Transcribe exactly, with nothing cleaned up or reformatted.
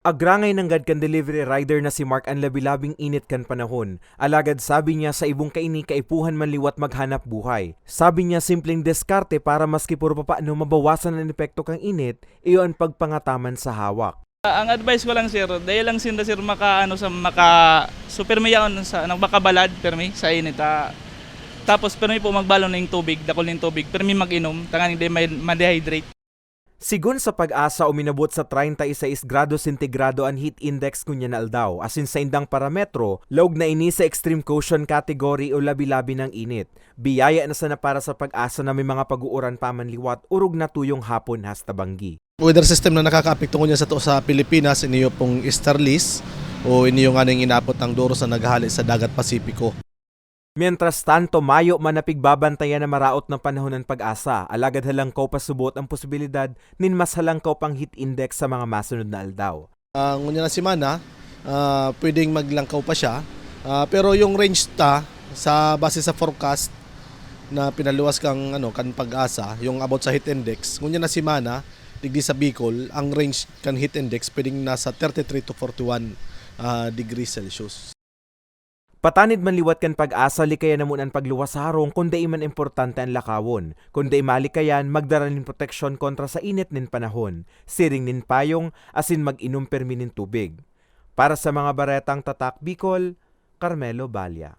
Agrangay nanggad kan delivery rider na si Mark an labi-labing init kan panahon, alagad sabi niya sa ibong kaini kaipuhan man liwat maghanap buhay. Sabi niya simpleng diskarte para maski puro papaano mabawasan an epekto kan init, iyo an pagpangataman sa hawak. Ang advice ko lang, sir, dahil lang sinda, sir, maka, ano, sa maka, so, permi yaon sa, ano, makabalad, permi, sa init, ah. Tapos, permi po magbalon ning tubig, dakul ning tubig, permi mag-inom, tanganing di may ma-dehydrate. Sigon sa PAGASA, uminabot sa treinta y seis grado sentigrado an heat index ngunyan na aldaw, asin sa indang parametro, laog na ini sa extreme caution category o labi-labi nang init. Biyaya na sana para sa PAGASA na may mga pag-uuran pa man liwat, orog na tuyong hapon hasta banggi. Weather system na nakakaapekto ngunyan sato sa Pilipinas, iniyo pong easterlies o iniyo nganing inapot ang duro sa naghahali sa Dagat Pasipiko. Mientras tanto, mayo man na pigbabantayan na maraot na panahon an PAGASA, alagad halangkaw pa subot ang posibilidad nin mas halangkaw pang heat index sa mga masunod na aldaw. Ah, ngunyan na semana, ah, pwedeng maglangkaw pa siya. Ah, pero yung range ta, sa, base sa forecast na pinaluwas kang, ano, kan PAGASA, yung about sa heat index, ngunyan na semana, digdi sa Bicol, ang range kan heat index pwedeng nasa thirty-three to forty-one, ah, degrees Celsius. Patanid man liwat kan PAGASA, likayan na muna an pagluwas sa harong kun dai man importante an lakawon. Kun dai malikayan, magdara nin proteksyon kontra sa init nin panahon, siring nin payong, asin mag-inom permi nin tubig. Para sa mga baretang Tatak Bicol, Carmelo Balla.